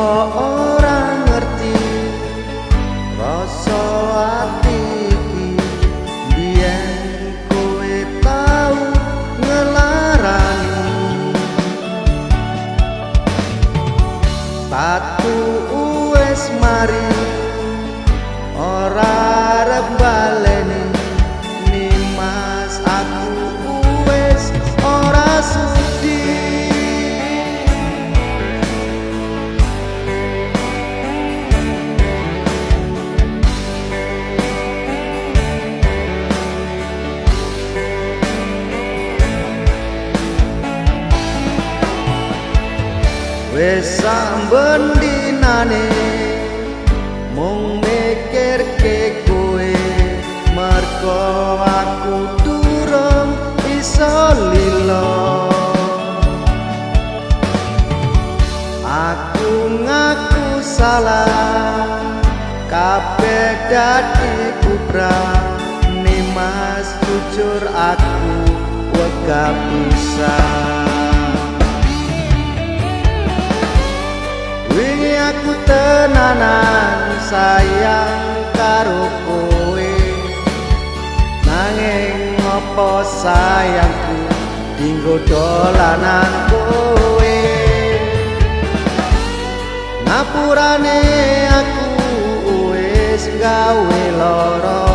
Apa ora ngerti rasa ati iki biyen kowe tau ngelarani. Tatu wis mari ora arep baleni, Nimas aku wis ora sudi. Wis saben dinane mung mikirke kowe, mergo aku durung iso lila. Aku ngaku salah, kabeh dadi kubra. Nimas jujur aku wegah pisan. Wingi aku tenanan sayang karo kowe, nanging opo sayangku dinggo dolanan kowe. Ngapurane aku wis gawe lara,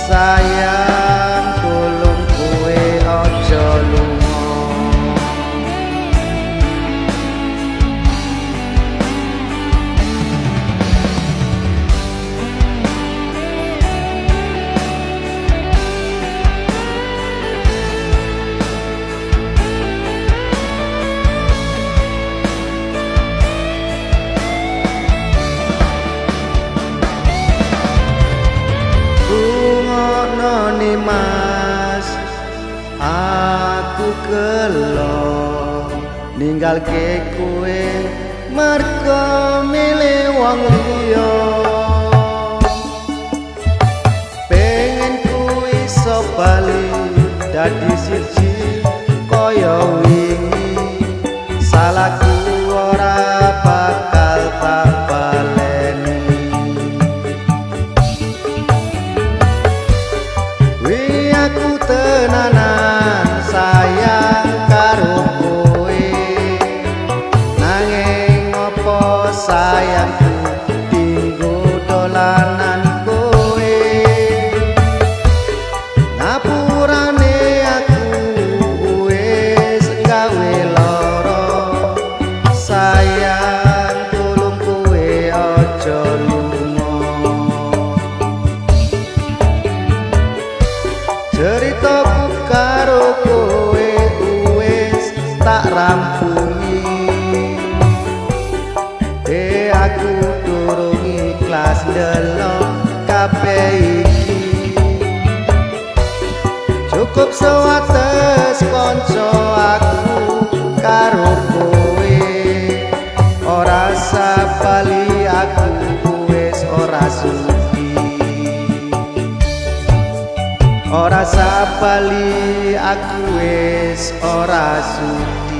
sayang tulung kowe aja lunga. Mas, aku gelo ninggalke kowe mergo milih wong liya. Pengen ku iso bali dadi siji kaya wingi, salahku ora bakal tak baleni. Wingi aku tenanan sayang karo kowe, nanging opo sayangku dinggo dolanan kowe. Ngapurane aku wis gawe lara, sayang tulung kowe aja lunga. Ceritaku karo kowe wis tak rampungi, aku durung ikhlas ndelok kabeh iki. Cukup sewates kanca aku karo kowe, ora sabali aku wis ora sudi. Ora sabali aku wis ora sudi.